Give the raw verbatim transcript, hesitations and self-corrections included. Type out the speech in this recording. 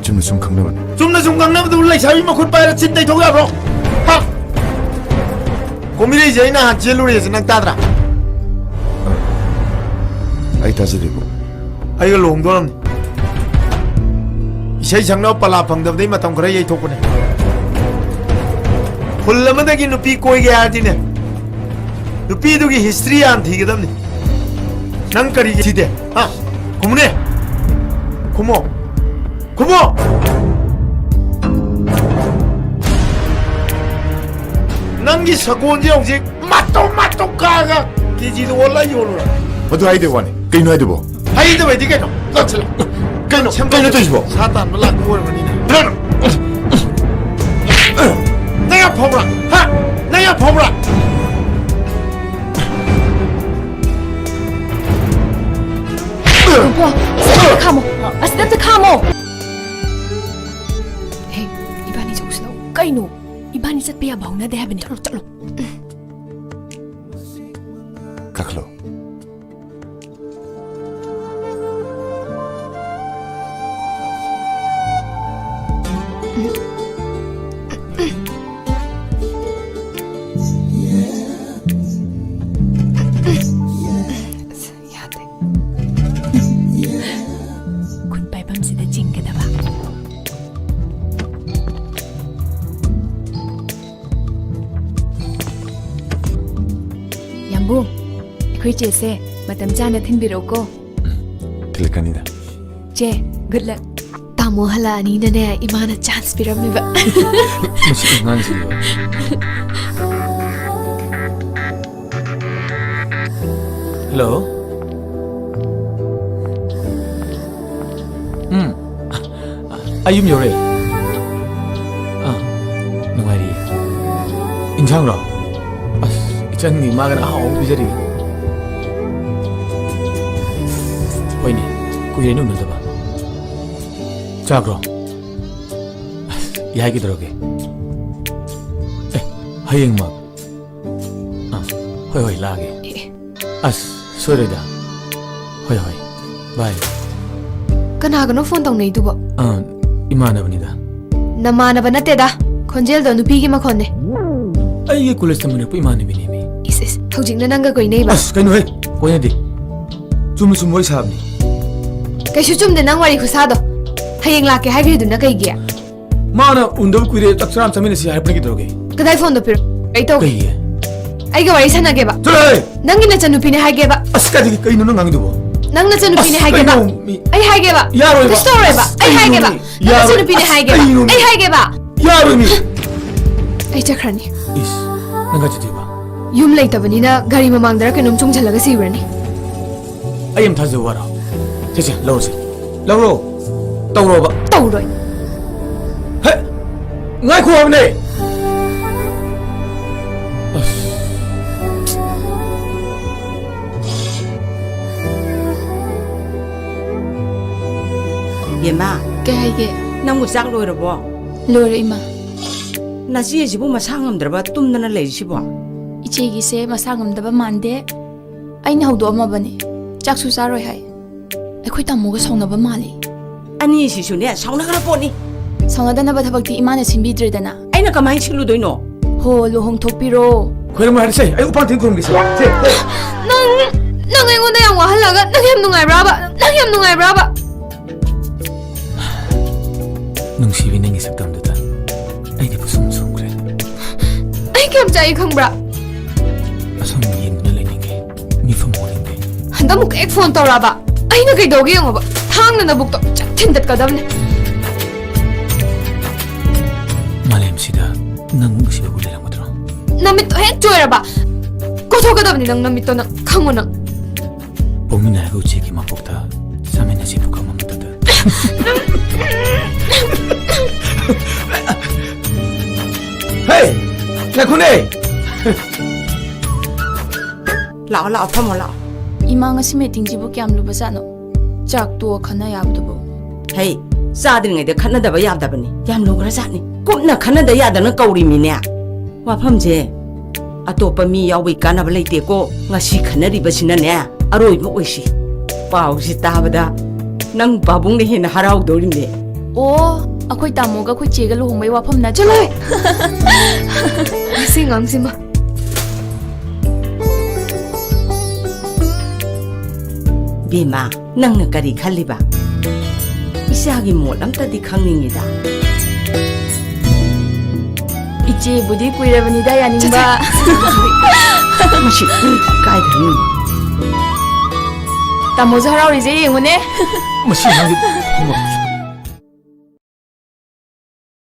ꯆꯨꯝꯅ ꯁꯨꯝ ꯈꯪꯅꯕꯅꯤ꯫ ꯆꯨꯝꯅ ꯁꯨꯝ ꯈꯪꯅꯕꯗꯨ ꯂꯩꯁꯥꯕꯤ ꯃꯈꯨꯠ ꯄꯥꯏꯔ ꯆꯤꯟ ꯇꯩꯊꯣꯛ ꯌꯥꯕ꯭ꯔꯣ? ꯍꯥ? ꯀꯣꯝꯕꯤꯔꯩꯁꯦ ꯑꯩꯅ ꯍꯥꯟ ꯆꯦꯜꯂꯨꯔꯦꯁꯦ ꯅꯪ ꯇꯥꯗ꯭ꯔꯥ? ꯑꯩ ꯇꯥꯖꯗꯦꯕꯣ꯫ ꯑꯩꯒ ꯂꯨꯍꯣꯡꯗꯣꯔꯝꯅꯤ꯫ ꯏꯁꯩ ꯁꯛꯅꯕ ꯄꯂꯥ ꯐꯪꯗꯕꯗꯩ ꯃꯇꯝ ꯈꯔ ꯌꯩꯊꯣꯛꯄꯅꯦ꯫ ꯈꯨꯜ ꯑꯃꯗꯒꯤ ꯅꯨꯄꯤ ꯀꯣꯏꯒꯦ ꯍꯥꯏꯔꯗꯤꯅꯦ, ꯅꯨꯄꯤꯗꯨꯒꯤ ꯍꯤꯁꯇ꯭ꯔꯤ ꯍꯥꯟꯅ ꯊꯤꯒꯗꯕꯅꯤ꯫ ꯅꯪ ꯀꯔꯤꯒꯤ ꯊꯤꯗꯦ? ꯍꯥ? ꯈꯨꯝꯃꯨꯅꯦ꯫ ꯈꯨꯝꯃꯣ꯫ ꯈꯨꯝꯃꯣ꯫ ꯅꯪꯒꯤ ꯁꯒꯣꯜꯁꯦ ꯍꯧꯖꯤꯛ ꯃꯇꯧ ꯃꯇꯧ ꯀꯥꯒ ꯀꯦꯖꯤꯗ ꯑꯣꯜꯂ ꯌꯣꯜꯂꯨꯔ꯫ ꯃꯗꯨ ꯍꯥꯏꯗꯦ ꯋꯥꯅꯤ꯫ ꯀꯩꯅꯣ ꯍꯥꯏꯗꯨꯕꯣ? ꯍꯩꯗꯕꯩꯗꯤ ꯀꯩꯅꯣ? ꯂꯥꯛꯁꯤꯜꯂ꯫ ꯀꯩꯅꯣ? ꯁꯦꯝꯗꯣꯛ-, ꯀꯩꯅꯣ ꯇꯧꯔꯤꯁꯤꯕꯣ? ꯁꯥ ꯇꯥꯟꯕ ꯂꯥꯛꯄ ꯑꯣꯏꯔꯕꯅꯤꯅꯦ꯫ ꯅꯪ ꯌꯥꯝ ꯐꯥꯎꯕ꯭ꯔꯥ? ꯍꯥ? ꯅꯪ ꯌꯥꯝ ꯐꯥꯎꯕ꯭ꯔꯥ? ꯉꯥꯏꯈꯣ, ꯑꯁꯤꯗ ꯑꯝꯇ ꯈꯥꯝꯃꯣ꯫ ꯑꯁꯤꯗ ꯑꯝꯇ ꯈꯥꯝꯃꯣ꯫ ꯍꯦ, ꯏꯕꯥꯅꯤ ꯆꯧꯁꯤꯂꯥꯎ꯫ ꯀꯩꯅꯣ? ꯏꯕꯥꯅꯤ ꯆꯠꯄ ꯌꯥꯕ ꯍꯧꯅꯗꯦ ꯍꯥꯏꯕꯅꯤ꯫ ꯆꯠꯂꯣ, ꯆꯠꯂꯣ꯫ ꯀꯥꯈꯠꯂꯣ꯫ ꯑꯁ, ꯌꯥꯗꯦ꯫ ꯈꯨꯠ ꯄꯥꯏꯐꯝꯁꯤꯗ ꯆꯤꯡꯒꯗꯕ꯫ ꯌꯥꯝꯕꯨꯡ, ꯑꯩꯈꯣꯏ ꯆꯦꯁꯦ ꯃꯇꯝ ꯆꯥꯅ ꯊꯤꯟꯕꯤꯔꯛꯎꯀꯣ꯫ ꯊꯤꯜꯂꯛꯀꯅꯤꯗ꯫ ꯆꯦ, good luck꯫ ꯇꯥꯃꯣ ꯍꯜꯂꯛꯑꯅꯤꯅꯅꯦ, ꯏꯃꯥꯅ ꯆꯥꯟꯁ ꯄꯤꯔꯝꯃꯤꯕ꯫ ꯃꯁꯤ ꯑꯉꯥꯡꯁꯤꯡꯗꯣ꯫ ꯍꯜꯂꯣ꯫ ꯎꯝ꯫ ꯑꯩ ꯌꯨꯝ ꯌꯧꯔꯦ꯫ ꯑꯥ, ꯅꯨꯡꯉꯥꯏꯔꯤꯌꯦ꯫ ꯏꯟꯁꯥꯡꯔꯣ? ꯑꯁ, ꯏꯆꯟꯒꯤ ꯏꯃꯥꯒꯅ ꯑꯍꯥꯎꯕ ꯑꯃ ꯄꯤꯖꯔꯤ꯫ ꯍꯣꯏꯅꯦ, ꯀꯨꯏꯔꯦꯅꯦ ꯎꯅꯗꯕ꯫ ꯆꯥꯈ꯭ꯔꯣ꯫ ꯑꯁ, ꯌꯥꯏ, ꯀꯩꯗꯧꯔꯒꯦ? ꯑꯦ, ꯍꯌꯦꯡꯃꯛ꯫ ꯑꯥ, ꯍꯣꯏ, ꯍꯣꯏ, ꯂꯥꯛꯑꯒꯦ꯫ ꯑꯦ, ꯑꯦ꯫ ꯑꯁ, ꯁꯣꯏꯔꯣꯏꯗ꯫ ꯍꯣꯏ, ꯍꯣꯏ꯫ ꯕꯥꯏ꯫ ꯀꯅꯥꯒꯅꯣ ꯐꯣꯟ ꯇꯧꯅꯩꯗꯨꯕꯣ? ꯑꯥ, ꯏꯃꯥꯟꯅꯕꯅꯤꯗ꯫ ꯅꯃꯥꯟꯅꯕ ꯅꯠꯇꯦꯗ, ꯈꯣꯟꯖꯦꯜꯗꯣ ꯅꯨꯄꯤꯒꯤ ꯃꯈꯣꯟꯅꯦ꯫ ꯑꯩꯒꯤ ꯀꯣꯂꯦꯖ ꯇꯝꯃꯤꯟꯅꯔꯛꯄ ꯏꯃꯥꯟꯅꯕꯤꯅꯦꯃꯤ꯫ ꯏꯁ ꯏꯁ, ꯍꯧꯖꯤꯛꯅ ꯅꯪꯒ ꯀꯣꯏꯅꯩꯕ? ꯑꯁ, ꯀꯩꯅꯣꯍꯦ, ꯀꯣꯏꯅꯗꯦ꯫ ꯆꯨꯝꯅ ꯁꯨꯝ ꯋꯥꯔꯤ ꯁꯥꯕꯅꯤ꯫ ꯀꯩꯁꯨ ꯆꯨꯝꯗꯦ ꯅꯪ ꯋꯥꯔꯤ ꯈꯨꯁꯥꯗꯣ꯫ ꯍꯌꯦꯡ ꯂꯥꯛꯀꯦ ꯍꯥꯏꯈ꯭ꯔꯤꯗꯨꯅ ꯀꯩꯒꯤ? ꯃꯥꯅ ꯎꯅꯗꯕ ꯀꯨꯏꯔꯦ, ꯆꯥꯛ ꯆꯔꯥ ꯑꯃ ꯆꯥꯃꯤꯟꯅꯁꯤ ꯍꯥꯏꯔꯛꯄꯅꯤ, ꯀꯩꯗꯧꯔꯒꯦ? ꯀꯗꯥꯏ ꯐꯣꯟꯗꯣ ꯄꯤꯔꯛ-, ꯑꯩ ꯇꯧꯒꯦ꯫ ꯀꯩꯒꯤ? ꯑꯩꯒ ꯋꯥꯔꯤ ꯁꯥꯟꯅꯒꯦꯕ꯫ ꯆꯠꯂꯣꯍꯦ! ꯅꯪꯒꯤ ꯅꯆꯟꯅꯨꯄꯤꯅꯦ ꯍꯥꯏꯒꯦꯕ꯫ ꯑꯁ, ꯀꯥꯏꯗꯒꯤ, ꯀꯩꯅꯣ ꯅꯪ ꯉꯥꯡꯉꯤꯗꯨꯕꯣ? ꯅꯪ ꯅꯆꯟꯅꯨꯄꯤꯅꯦ ꯑꯁ, ꯍꯥꯏꯒꯦꯕ꯫ ꯀꯩꯅꯣ ꯃꯤ-, ꯑꯩ ꯍꯥꯏꯒꯦꯕ꯫ ꯌꯥꯔꯣꯏꯕ꯫ ꯀꯩꯁꯨ ꯇꯧꯔꯣꯏꯕ꯫ ꯑꯁ, ꯑꯩ ꯀꯩꯅꯣ ꯍꯥꯏꯒꯦꯕ꯫ ꯃꯤ-, ꯅꯪ ꯌꯥꯔꯣꯏꯕ꯫ ꯅꯆꯟꯅꯨꯄꯤꯅꯦ ꯑꯁ, ꯍꯥꯏꯒꯦꯕ꯫ ꯀꯩꯅꯣ ꯃꯤ-, ꯑꯩ ꯍꯥꯏꯒꯦꯕ꯫ ꯌꯥꯔꯣꯏ ꯃꯤ꯫ ꯑꯩ ꯆꯠꯈ꯭ꯔꯅꯤ꯫ ꯏꯁ, ꯅꯪ ꯀꯥꯏ ꯆꯠꯇꯣꯏꯕ? ꯌꯨꯝ ꯂꯩꯇꯕꯅꯤꯅ ꯒꯥꯔꯤ ꯃꯃꯥꯡꯗꯔ ꯀꯩꯅꯣꯝ ꯆꯣꯡꯁꯤꯜꯂꯒ ꯁꯤꯈ꯭ꯔꯅꯤ꯫ ꯑꯩ ꯑꯃ ꯊꯥꯖꯧ ꯋꯥꯔꯣ꯫ ꯁꯦ, ꯁꯦ, ꯂꯧꯔꯁꯦ꯫ ꯂꯧꯔꯣ꯫ ꯇꯧꯔꯣꯕ꯫ ꯇꯧꯔꯣꯏ꯫ ꯍꯦ! ꯉꯥꯏꯈꯣ ꯍꯥꯏꯕꯅꯦ! ꯑꯁ꯫ ꯌꯦꯃꯥ, ꯀꯩ ꯍꯥꯏꯒꯦ? ꯅꯪꯕꯨ ꯆꯥꯛ ꯂꯣꯏꯔꯕꯣ? ꯂꯣꯏꯔꯦ, ꯏꯃꯥ꯫ ꯅꯆꯦꯁꯤꯕꯨ ꯃꯁꯥ ꯉꯝꯗ꯭ꯔꯕ ꯇꯨꯝꯗꯅ ꯂꯩꯔꯤꯁꯤꯕꯣ? ꯏꯆꯦꯒꯤꯁꯦ ꯃꯁꯥ ꯉꯝꯗꯕ ꯃꯥꯟꯗꯦ꯫ ꯑꯩꯅ ꯍꯧꯗꯣꯛꯑꯝꯃꯕꯅꯦ꯫ ꯆꯥꯛꯁꯨ ꯆꯥꯔꯣꯏ ꯍꯥꯏ꯫ ꯑꯩꯈꯣꯏ ꯇꯥꯃꯣꯒ ꯁꯥꯎꯅꯕ ꯃꯥꯜꯂꯤ꯫ ꯑꯅꯤꯁꯤꯁꯨꯅꯦ, ꯁꯥꯎꯅꯈ꯭ꯔ ꯄꯣꯠꯅꯤ꯫ ꯁꯥꯎꯅꯗꯅꯕ ꯊꯕꯛꯇꯤ ꯏꯃꯥꯅ ꯁꯤꯟꯕꯤꯗ꯭ꯔꯦꯗꯅ꯫ ꯑꯩꯅ ꯀꯃꯥꯏꯅ ꯁꯤꯜꯂꯨꯗꯣꯏꯅꯣ? ꯍꯣ, ꯂꯨꯍꯣꯡꯊꯣꯛꯄꯤꯔꯣ꯫ ꯈꯣꯏꯔꯝꯃꯣ ꯍꯥꯏꯔꯁꯦ, ꯑꯩ ꯎꯄꯥꯟ ꯊꯦꯡ ꯈꯨꯔꯨꯝꯒꯦꯁꯦ꯫ ꯁꯦ, ꯁꯦ꯫ ꯅꯪ, ꯅꯪ ꯑꯩꯉꯣꯟꯗ ꯌꯥꯝ ꯋꯥꯍꯜꯂꯒ ꯅꯪ ꯌꯥꯝ ꯅꯨꯡꯉꯥꯏꯕ꯭ꯔꯥꯕ? ꯅꯪ ꯌꯥꯝ ꯅꯨꯡꯉꯥꯏꯕ꯭ꯔꯥꯕ? ꯅꯨꯡꯁꯤꯕꯤ, ꯅꯪꯒꯤ ꯁꯛꯇꯝꯗꯨꯗ ꯑꯩꯗꯤ ꯄꯨꯁꯨꯝ ꯁꯨꯝꯈ꯭ꯔꯦ꯫ ꯑꯩ ꯀꯌꯥꯝ ꯆꯥꯛꯏ ꯈꯪꯕ꯭ꯔꯥ? ꯑꯁꯨꯝ ꯌꯦꯡꯗꯨꯅ ꯂꯩꯅꯤꯡꯉꯦ, ꯃꯤꯐꯝ ꯑꯣꯏꯅꯤꯡꯗꯦ꯫ ꯍꯟꯗꯛꯃꯨꯛ ꯍꯦꯛ ꯐꯣꯟ ꯇꯧꯔꯛꯑꯕ, ꯑꯩꯅ ꯀꯩꯗꯧꯒꯦ ꯌꯦꯡꯉꯣꯕ, ꯊꯥꯡꯅ ꯅꯕꯨꯛꯇꯣ ꯆꯞ ꯊꯤꯟꯗꯠꯀꯗꯕꯅꯦ꯫ ꯃꯥꯂꯦꯝꯁꯤꯗ ꯅꯪ ꯅꯨꯡꯁꯤꯕꯕꯨ ꯂꯩꯔꯝꯒꯗ꯭ꯔꯣ? ꯅꯃꯤꯠꯇꯣ ꯍꯦꯛ ꯆꯣꯏꯔꯕ, ꯀꯣꯊꯣꯛꯀꯗꯕꯅꯤ ꯅꯪ ꯅꯃꯤꯠꯇꯣ, ꯅꯪ ꯈꯪꯉꯨ ꯅꯪ꯫ ꯄꯣꯛꯃꯤꯟꯅꯔꯒ ꯎꯆꯦꯛꯀꯤ ꯃꯄꯣꯛꯇ ꯆꯥꯃꯤꯟꯅꯁꯤ ꯄꯨꯈꯝ ꯑꯃꯠꯇꯗ꯫ ꯍꯦ! ꯉꯥꯏꯈꯣꯅꯦ! ꯂꯥꯛꯑꯣ, ꯂꯥꯛꯑꯣ, ꯐꯝꯃꯣ, ꯂꯥꯛꯑꯣ꯫ ꯏꯃꯥ, ꯉꯁꯤ ꯃꯤꯇꯤꯡꯁꯤꯕꯨ ꯀꯌꯥꯝ ꯂꯨꯕꯖꯥꯠꯅꯣ? ꯆꯥꯛ ꯇꯣꯛꯑ ꯈꯟꯅ ꯌꯥꯕꯗꯨꯕꯨ꯫ ꯍꯩ, ꯆꯥꯗ꯭ꯔꯤꯉꯩꯗ ꯈꯠꯅꯗꯕ ꯌꯥꯗꯕꯅꯤ꯫ ꯌꯥꯝ ꯂꯨꯈ꯭ꯔꯖꯥꯠꯅꯤ꯫ ꯀꯨꯞꯅ ꯈꯟꯅꯗ ꯌꯥꯗꯅ ꯀꯧꯔꯤꯃꯤꯅꯦ꯫ ꯋꯥꯐꯝꯁꯦ ꯑꯇꯣꯞꯄ ꯃꯤ ꯌꯥꯎꯕꯩ ꯀꯥꯟꯅꯕ ꯂꯩꯇꯦꯀꯣ꯫ ꯉꯁꯤ ꯈꯟꯅꯔꯤꯕꯁꯤꯅꯅꯦ, ꯑꯔꯣꯏꯕ ꯑꯣꯏꯁꯤ꯫ ꯄꯥꯎꯁꯤ ꯇꯥꯕꯗ ꯅꯪ ꯄꯥꯕꯨꯡꯅ ꯍꯦꯟꯅ ꯍꯔꯥꯎꯗꯧꯔꯤꯅꯦ꯫ ꯑꯣ, ꯑꯩꯈꯣꯏ ꯇꯥꯃꯣꯒ ꯑꯩꯈꯣꯏ ꯆꯦꯒ ꯂꯨꯍꯣꯡꯕꯩ ꯋꯥꯐꯝ ꯅꯠꯇ꯭ꯔꯣ? ꯆꯠꯂꯣꯍꯦ! ꯃꯁꯤ ꯑꯉꯥꯡꯁꯤꯃ꯫ ꯕꯦꯝꯃ, ꯅꯪꯅ ꯀꯔꯤ ꯈꯜꯂꯤꯕ? ꯏꯆꯥꯒꯤ ꯃꯣꯠ ꯑꯝꯇꯗꯤ ꯈꯪꯅꯤꯡꯉꯤꯗ꯫ ꯏꯆꯦꯕꯨꯗꯤ ꯀꯨꯏꯔꯕꯅꯤꯗ ꯌꯥꯅꯤꯡꯕ꯫ ꯃꯁꯤ ꯀꯥꯏꯗꯅꯣ? ꯇꯥꯃꯣꯁꯨ ꯍꯔꯥꯎꯔꯤꯁꯦ ꯌꯦꯡꯉꯨꯅꯦ꯫ ꯃꯁꯤ ꯑꯉꯥꯡꯁꯤ ꯈꯣꯡꯎꯞ